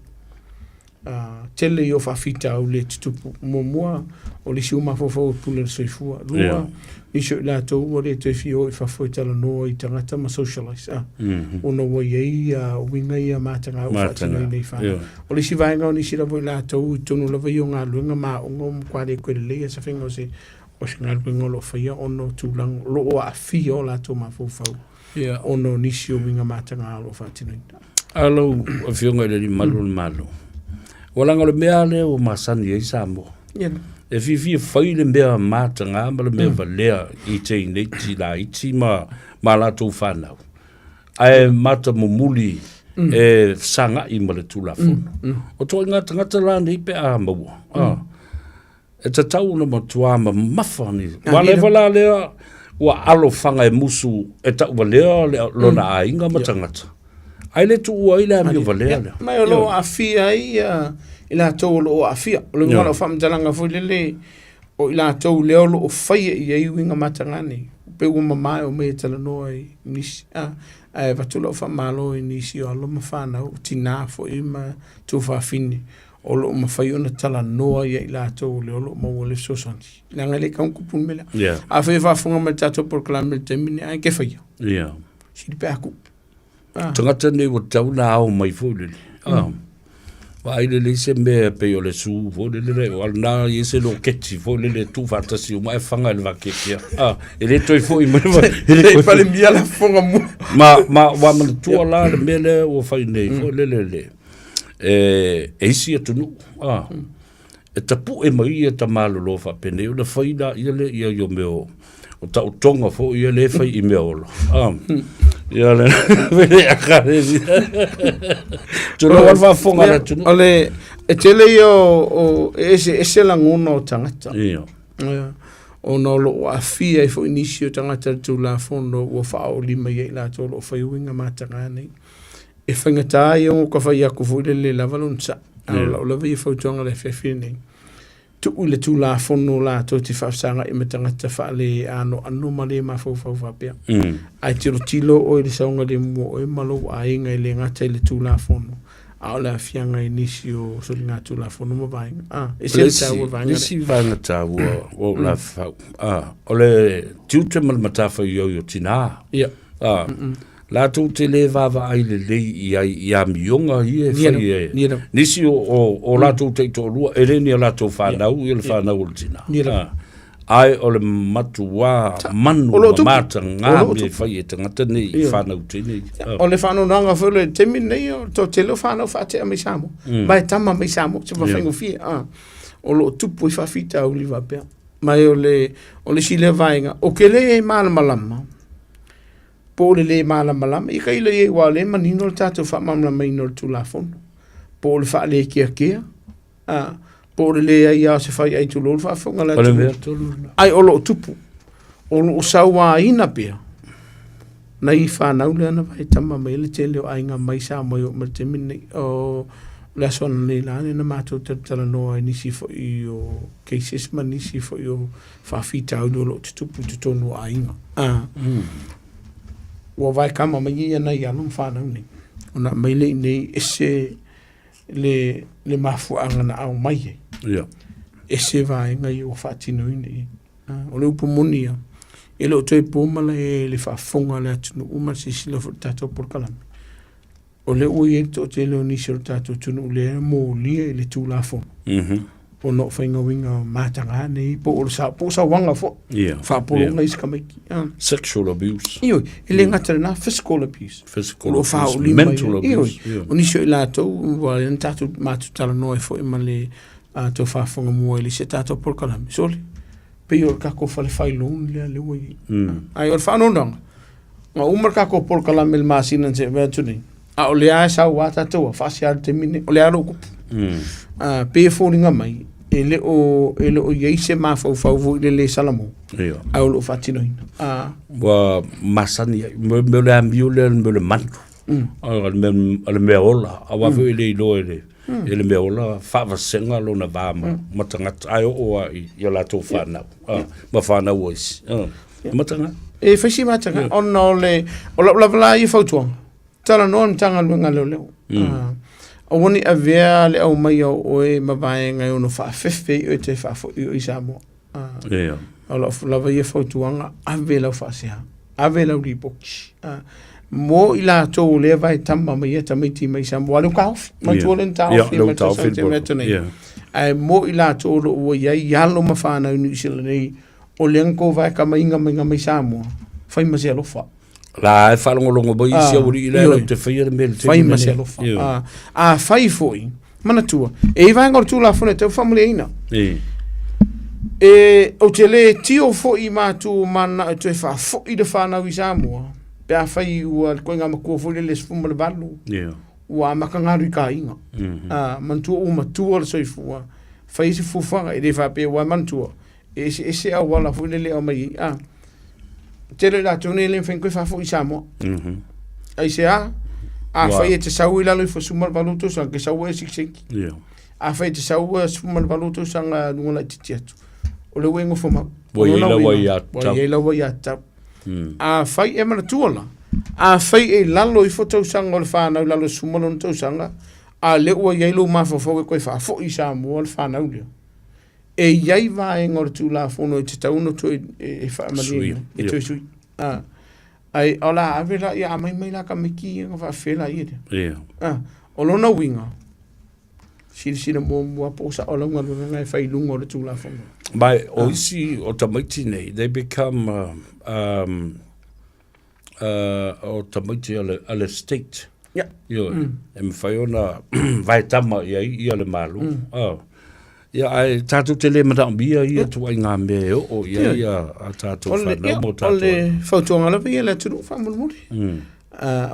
Tele ia o faafitauli e tutupu. Muamua, o le isi ua mafaufau e pule i le soifua. Lua, yeah. nisi o i latou ua le toe fia o i fafo e talanoa i tagata ma socialize. Ona ua i ai uiga ia mataga ua faatinoina i fanau. Yeah. O le isi vaega o nisi lava i latou i totonu lava ia o galuega ma aoga ua matua le toe lelei se faiga o se o se galuega o lo o faia ona o tulaga o lo o aafia o latou mafaufau ona o nisi o uiga mataga o lo o faatinoina. A lau Afioga i le Alii Mamalu o le Malo, ua leaga o le mea lea ua masani ai Samoa. E fiafia fai le mea mataga ma le mea valea i teineiti laiti ma ma latou fanau, ae matamumuli e fesagai ma le Tulafono. O ituaiga tagata la nei pe a maua, E tatau ona matua mamafa ni. Ua leva la lea ua alofaga e musu e tauvalea lona aiga ma tagata. Ae le tuua ai le amio valea lea. Ma o lo o aafia ai i latou o lo o aafia. O le uiga o lau faamatalaga foi lele, o i latou lea o lo o faia i ai uiga mataga nei, pei ua mama e omai e talanoa i nisi, ae avatu lau faamalo i nisi o alo ma fanau, o tina foi ma tuafafine o lo o mafai ona talanoa ia i latou lea o lo o maua le fesoasoani. Leaga e le tatau ona tupu le mea lea. Afai e faafofoga mai i le tatou polokalame i le taimi lenei, ae ke faia. Sili pe a tuu. Tagata nei ua tatau ona ao mai foi lele. Vaai lelei se mea pei o le su foi lele le o lena i ai se loketi foi lele e tuufaatasi uma ae faga i le vakeakea. E le toe foi mai e le toe palemia la fofoga mua. Ma ua manatua la le mea lea ua fai nei foi lele le e isi atunuu, e tapue mai ia tamalolo faapenei ona fai laia lea ia i o mea o o taotoga foi ia lea e fai i mea ola. Ia le Tulou le faafofoga a le atunuu. O le e tele ia o e eseese lagona o tagata. Ia. Ona o lo o aafia ai foi nisi o tagata i le Tulafono ua faaoolima i ai i latou o lo o fai uiga mataga nei. E faigata ia ona ta fai atu foi lele lava lona sao. A o lau lava ia fautuaga i le afiafi lenei, tuu i le Tulafono latou te faafesagai ma tagata faaleanoano ma le mafaufau faapea. Ae tilotilo oe i le saogalemu o oe ma lou aiga e le gata i le Tulafono, a o le aafiaga i nisi o soligatulafono ma vaega. A, e ese le taua o le vaega lea. Isi vaega taua ua ou lafaafau, o le tiute ma le matafaioi o tina. Ia. Latou te le vaavaai lelei i ai i amioga ia e fai e nisi o latou taitoalua, e le ni a latou fanau ia le fanau o le tina. Ae o le matuā manu ma mataga mea e fai e tagata nei i fanau teine. O le faanoanoaga foi le taimi lenei, o le toatele o fanau faatea mai Samoa, ma e tama mai Samoa, se faigofie, o lo o tupu ai faafitauli faapea. Ma o le isi lea vaega, ou te le malamalama po o le lē malamalama, ia tailo i ai aua o lea e manino le tatou faamalamalamaina o le Tulafono, po o le faalekeakea, a, po o le leai lava o se faiai tulou le faafofoga a le atunuu, ae o lo o tupu, o lo o sauaina pea nai fanau lea na vaitama mai ai le tele o aiga mai Samoa e oo mai i le taimi lenei. O le aso ananei la lea na matou talatalanoa ai i nisi foi o cases ma nisi foi o faafitauli o lo o tutupu i totonu o aiga. Ua vaekama mai ia nai alo ma fanau nei, ona aumai lea i inei ese le, le mafuaaga na aumai ai. Ese vaega ia ua faatinoina i ai. O le upu moni ia, e le o toe po malae i le faafofoga a le atunuu ma le silasila foi i le tatou polokalame. O lea ua i ai le toatele o nisi o le tatou atunuu lea e molia i le Tulafono ona o faiga uiga mataga nei po o le po o sauaga foi faapologa i isi tamaiti. Sexual abuse. Ioe, e le gata i lena, physical abuse. Physical abuse, mental abuse. Ioe, o nisi o i latou ua lea na tatou matou talanoa ai foi ma le tou faafofoga mua i le isi a tatou polokalame. Sole, pei o le tatou fale fai loan lea lea ua i ai. Ae o le faanoanoaga, Na uma le tatou polokalame i le masina na tea atu nei, a o lea e sau lava tatou a faasea i le taimi lenei, o lea lava o tupu. Pei e foliga mai e le o e le o i ai se mafaufau foi lele e salamo, ae o lo o faatinoina. Ua masani ai, mea o le amio lea, le mea o le manu. A le mea ola, aua foi e le iloa e le e le mea ola faavasega lona va ma tagata, ae oo lava i a latou fanau, ma fanau a isi. E mataga. E fai si mataga, ona o le, o lau lava la ia fautuaga, talanoa le Matagaluega a Leoleo. Aua ne i avea le aumaia o oe ma vaega e ono faafefe ai oe toe faafoi oe i Samoa. O lau lava ia fautuaga, ave lau faasea, ave lau lipoti. Mo i latou o lea vae tama mai ia tamaiti mai Samoa, lea ua taofi, manatua lea na taofi mai tausaga tea atu nei. Ae mo i latou o lo o ua i ai alo ma fanau i Niu Sila nei, o lea na tou vae tamaiga mai Samoa, fai ma se alofa. La e faalogologo mai isi aualii la e te faia le mea i le taimi. Fai ma se alofa. A fai foi, manatua, e i ai vaega o le Tulafono e tatau faamalieina. E, ou te le tio foi i matua mananao e toe faafoi le fanau i Samoa, pe a fai ua le ituaiga matua foi lele 18, ua amata galu i ka aiga. Manatua ua matua le soifua, fai se fuafuaga, e le faapea ua manatua, e eseese auala foi lele e aumai ai. A, tele o i latou nei e le mafai ona toe faafoi i Samoa. Aisea? Afai e te sau i lalo ifo 18 tausaga, e te sau e silisili. Afai e te sau e 18 tausaga luga laitiiti atu, o lea ua e nofo mau. Ua i ai lau aiatatau. Ua i ai lau aiatatau. Afai e manatua la, afai e i lalo ifo tausaga o le fanau i lalo 16 tausaga, a o lea ua i ai lou mafaufau e toe faafoi i Samoa le fanau lea, E i ai vaega o le Tulafono e tatau ona toe e faamalieina, e toe sui. A, ai, o la ave la, ia aumai mai la tamaiti ia ona faafefea laia lea. Yeah. A, o lona uiga, silasila muamua po o sao lau galuega e fai i luga o le Tulafono. Ma o isi o tamaiti nei, they become o tamaiti a le, a le state. Yeah. Ioe, mm. E mawhai ona vaetama i ai ia le malu. Mm. Oh. Ia, ai tātou te le manaomia ia tuai ngā mea e oo i ai ia a tātou whanau mō tātou. O le fautuaga lava ia le atunuu faamolemole. Mm.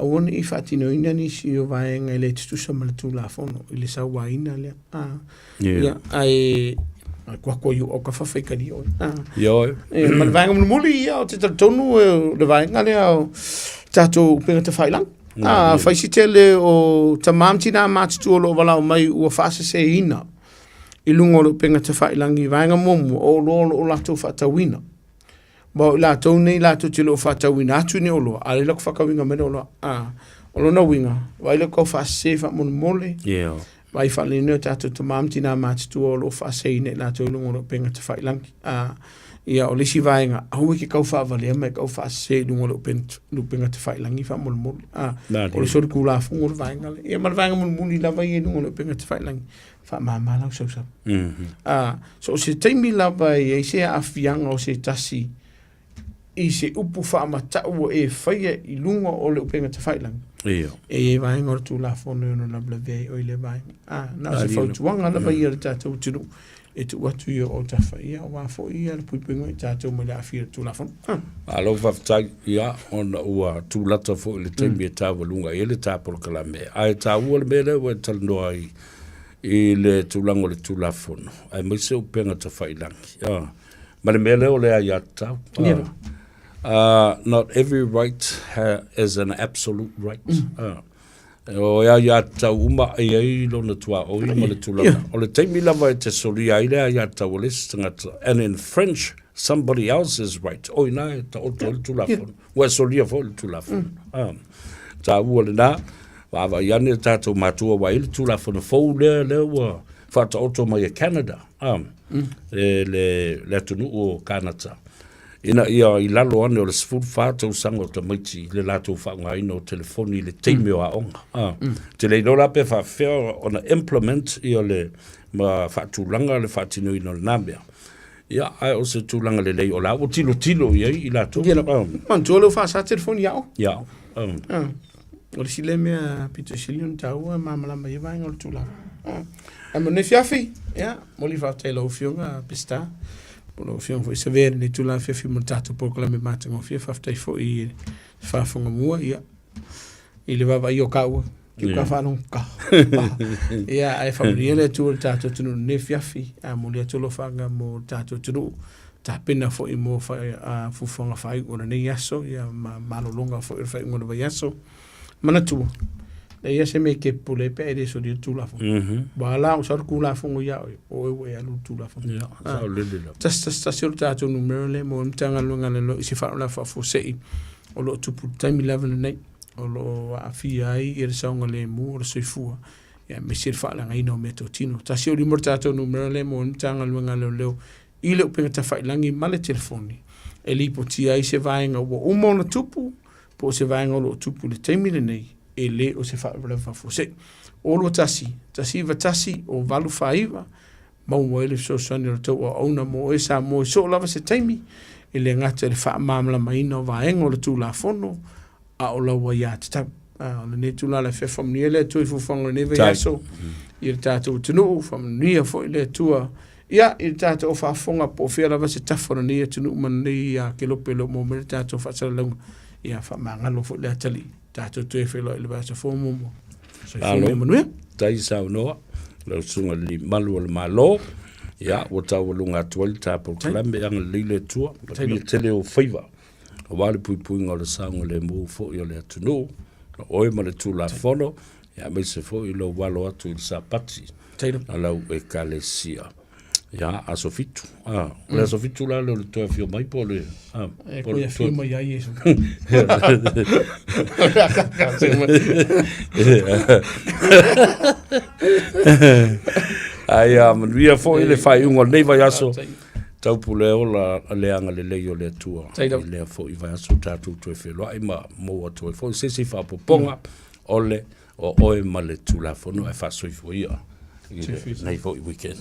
Aua ne i faatinoina nisi o vaega e le tutusa ma le Tulafono i le sauaina lea. Ia, ae koa i o ka whawhaikari oe. Ia oe. E, ma le vaega mulimuli ia o te talitonu e, le vaega lea o tātou upenga tawhailangi. Ah, fai si tele o tamā ma tinā matutua o lo o walao mai ua faaseseina i luga o le upega tafailangi vaega muamua o oloa o lo o latou faatauina. Ma o i latou nei latou te le o faatauina atu ni oloa, a o lea la ua faatauina mai le oloa. Ah, o lona uiga, vaai le tau faasese faamolemole. Yeah. Vaai faalelei o tatou tama ma tina matutua o lo o faaseseina i latou i luga o le upega tafailangi. Ah, ia o le isi vaega, aua e te tau faavalea ma e tau faasese i luga o le upega tafailangi faamolemole. Ah, o le solitulafono o le vaega lea. Ia ma le vaega mulimuli lava ia i luga o le upega tafailangi, faamama lau sausau. Ah, so o se taimi lava e i ai se aafiaga o se tasi i se upu faamatau ua e faia i luga o le upega tafailangi, Ia. e i ai vaega o le Tulafono e ono lavelavea ai oe i lea vaega. Ah, na o se fautuaga lava ia i le tatou atunuu e tuu atu i o autafa, ia, aua foi ia le puipuiga o i tatou mai le aafia o le Tulafono. Ah. Malo faafetai, ia, ona ua tulata foi le taimi e taualuga ai le ta polokalame. Ae taua le mea lea ua e talanoa ai i le tulaga o le Tulafono, aemaise upega tafailangi. Ah. Ma le mea lea o le aiatatau. Yeah. Not every right is an absolute right. O e aiatatau uma e i ai lona tuaoi ma le tulaga. Yeah. O le taimi lava e te solia ai le aiatatau o le isi tagata and infringe somebody else's right. O ina e taoto ai le Tulafono. Ua e solia foi le Tulafono. Taua lena, vaavaai ane tatou matua ua i ai le Tulafono fou lea, lea ua faataoto mai e Canada. E le atunuu o Kanata, ina ia i lalo ane o le 14 tausaga o tamaiti i le latou faaaogaina o telefoni i le taimi o aoga. Te le iloa la pe faafefea ona implement ia le ma faatulaga le faatinoina o lena mea. Ia, ae o se tulaga lelei o la ua tilotilo i ai i latou. Ia, manatua lea ua faasa telefoni i aoga. Ia. O le isi lea mea pito sili ona taua e malamalama i ia vaega o le tulaga. Ae mo lenei afiafi, ia, momoli faafetai i lau Afioga Peseta, po o lau Afioga foi Savea i lenei itula afiafi mo le tatou polokalame matagofie. Faafetai foi i le faafofoga mua, ia, i le vaavaaia o kāua, ki uka faalogo ka. Ia, ae faamanuia le Atua i le tatou atunuu i lenei afiafi. Ae momoli atu alofaga mo le tatou atunuu, tapena foi mo fuafuaga faaiu o lenei aso, ia, ma malologa foi o le faaiuga o le vaiaso. Manatua, leai lava se mea e te pupule ai pe a e le solia le Tulafono. Ua ala ona sau le Tulafono ia oe, o oe ua e alu i le Tulafono. Ia, saolele lava. 111 o le tatou numera lea mo le Matagaluega a Leoleo i se faalavelave faafuasei o lo o tupu i le taimi lava lenei, o lo o aafia ai le saogalemu o le soifua aemaise le faaleagaina o meatotino. 165 le tatou numera lea mo le Matagaluega a Leoleo i le upega tafailagi ma le telefoni e lipotia ai se vaega ua uma ona tupu po o se vaega o lo o tupu i le taimi lenei e le o se faalavelave faafuasei. O 21 191 o 849 maua ai le fesoasoani o le tou auauna mo oe Samoa i soo lava se taimi e le gata i le faamalamalamaina o vaega o le Tulafono a o lau aiatatau. A o lenei itula le afea faamanuia le Atua i fuafuaga o lenei vaiaso i le tatou atunuu, faamanuia foi le Atua ia i le tatou faafofoga po o fea lava se tafa o lenei atunuu ma lenei kelope o lo o maua mai le tatou faasalalauga. Ia faamagalo foi le atalii tatou toe feiloai i le vaiaso fou muamua. Soifua ma ia manuia. Tai saunoa lau susuga i le malu o le Malo. Ia, ua taualuga atu ai le ta polokalame, agalelei le Atua, manuia tele ou faiva. aua le puipuiga o le saogalemu foi o le atunuu, o oe ma le Tulafono, aemaise foi lou alo atu i le Sapati a lau Ekalesia. Ia, aso 7. Ah, o le aso 7 la lea o le toe afio mai po o le... Ah, E po o le koe afio mai ai Iesu. Ai a manuia foi le faaiuga o lenei vaiaso. Taupule ola le agalelei o le Atua i lea foi vaiaso tatou toe feiloai ma maua atu ai foi se isi faaopoopoga o le o oe ma le Tulafono ae faasoifua ia i lenei foi weekend.